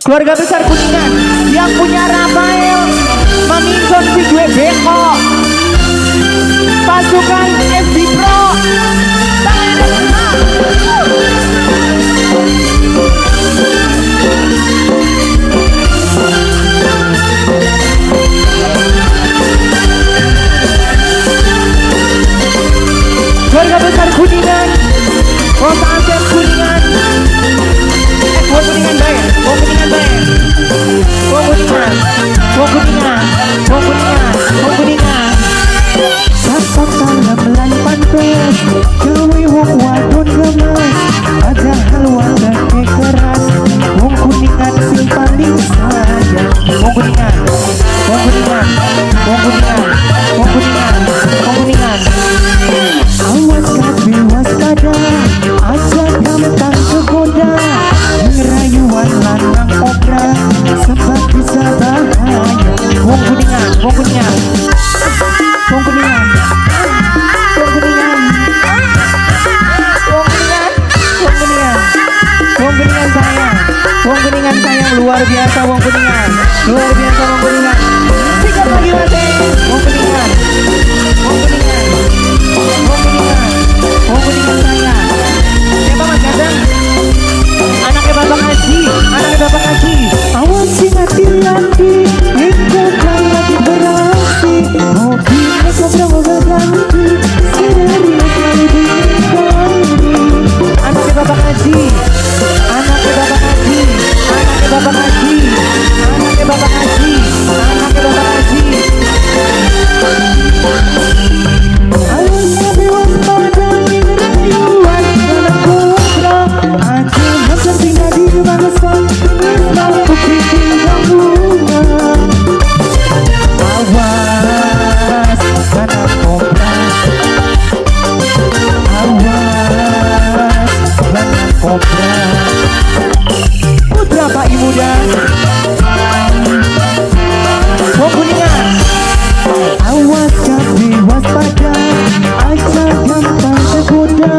Keluarga besar Kuningan yang punya Rafael, Maminson si gue beko, pasukan FB Pro. Tangan. Keluarga besar Kuningan, Kota Asep Kuningan, wong Kuningan bae, wong Kuningan bae, wong Kuningan, wong Kuningan, wong Kuningan, wong Kuningan. Sapa kalem lan pantes gawe wong wadon gemes, padahal wateke keras. Wong Kuningan sing paling sayang. Wong Kuningan, wong Kuningan, wong Kuningan, wong Kuningan, wong Kuningan. Awas kabeh waspada, aja gampang kegoda. Rayuan lanang kobra sebab bisa bahaya. Wong Kuningan, wong Kuningan, wong Kuningan, wong Kuningan, wong Kuningan, wong Kuningan, wong Kuningan sayang, wong Kuningan sayang, luar biasa wong Kuningan, luar biasa wong Kuningan. Sikat lagi, Mas. Wong Kuningan, wong Kuningan, wong Kuningan, wong Kuningan sayang. Siapa, Mas Ganteng? Anaknya Bapak Haji, anaknya Bapak Haji. Awas sing hati-hati, iku lagi beraksi. Mobilnya kobra mobil ganti, serius lalu diganti. Anaknya Bapak Haji, anaknya Bapak Haji, anaknya Bapak Haji, anaknya Bapak Haji, anaknya Bapak Haji. Awas kabeh waspada ning rayuan lanang kobra. Aja macam sing dadi mangsa, wis mampu tinggal bunga. Awas lanang kobra. Awas lanang kobra. Putra Pak Imuda, wong Kuningan. Awas kabeh waspada, aja gampang tergoda.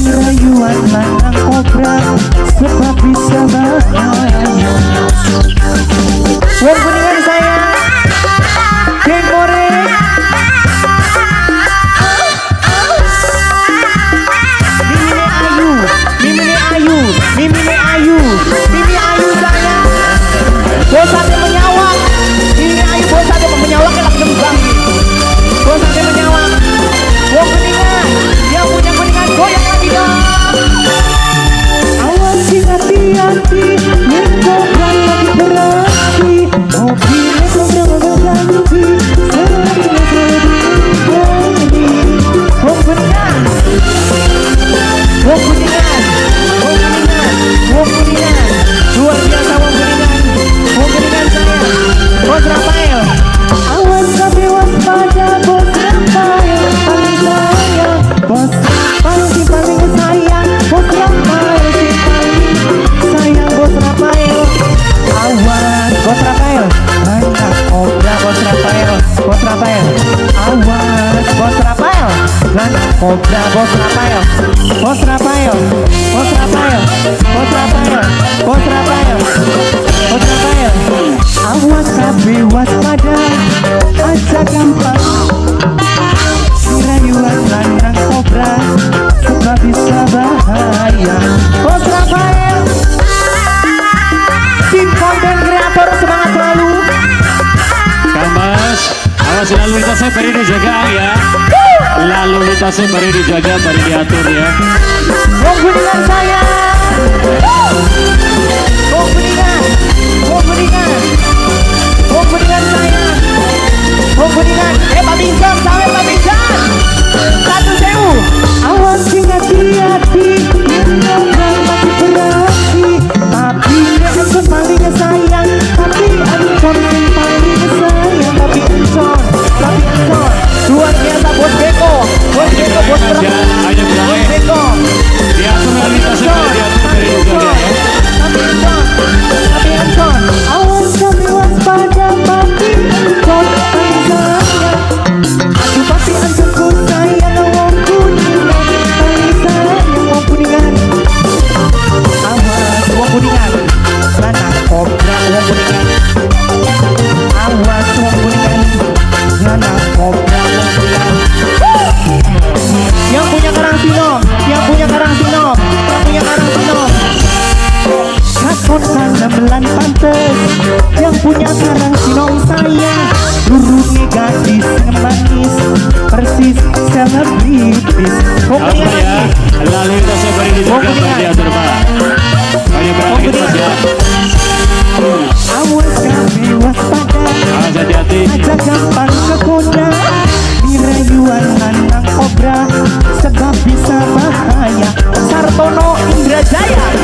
Rayuan lanang kobra sebab bisa bahaya. Wong Kuningan sayang, geng More. Mimine Ayu, Mimine Ayu, Mimine Ayu, Mimi Ayu sayang. Bosate menyawang, Mimine Ayu bosate menyawang elak nembang. Bosate menyawang. Wong Kuningan, yang punya Kuningan goyang lagi dong. Awas sing hati-hati, yen kobra lagi beraksi. Mobilnya kobra mobil ganti, serius lalu diganti. Wong Kuningan, wong Kuningan, wong Kuningan, wong Kuningan, luar biasa wong Kuningan, wong Kuningan sayang, Bos Rafael. Awas kabeh waspada, bos Rafael paling sayang. Bos paling sing paling sayang, bos Rafael sing paling sayang, bos Rafael. Awas Bos Rafael, banyak kobra Bos Rafael, Bos Rafael. Awas Bos Rafael, banyak kobra Bos Rafael, Bos Rafael, Bos Rafael, Bos Rafael, Bos Rafael, Bos Rafael. Awas kabeh waspada, aja gampang rayuan lanang kobra sebab bisa bahaya. Bos Rafael, tim konten kreator semangat selalu. Kang Mas, awas lalu lintasnya beri dijaga ya. Lalu lintasnya beri dijaga, beri diatur ya. Wong Kuningan sayang, wong Kuningan, wong Kuningan, wong Kuningan sayang, wong Kuningan. Eh, Pak Minjon, sampai Pak Minjon. 1.000. Awas sing hati-hati, yen kobra lagi beraksi. Tapi encon paling sayang, tapi encon sing paling sayang, tapi encon, tapi encon. Luar biasa Bos Beko, Bos Beko, Bos Mas ya, ayo Bos bilangnya. Beko. Diatur lalu lintasnya beri diatur, beri dijaga ya. Tapi encon, tapi encon. Awas kabeh waspada, papi encon paling sayang. Aduh, papi encon ku sayang, wong Kuningan. Kon kalem lan pantes. Yang punya sarang sinong sayang. Lurune gadis manis, persis selebritis. Wong Awas Kuningan Pak ya. lagi. Lalu lintasnya bari dijaga, Wong bari Kuningan. Diatur, Pak. Bari berangkat Wong Mas ya. Awas kabeh waspada. Awas, hati-hati. Aja gampang kegoda. Dirayuan lanang kobra, sebab bisa bahaya. Sartono Indrajaya.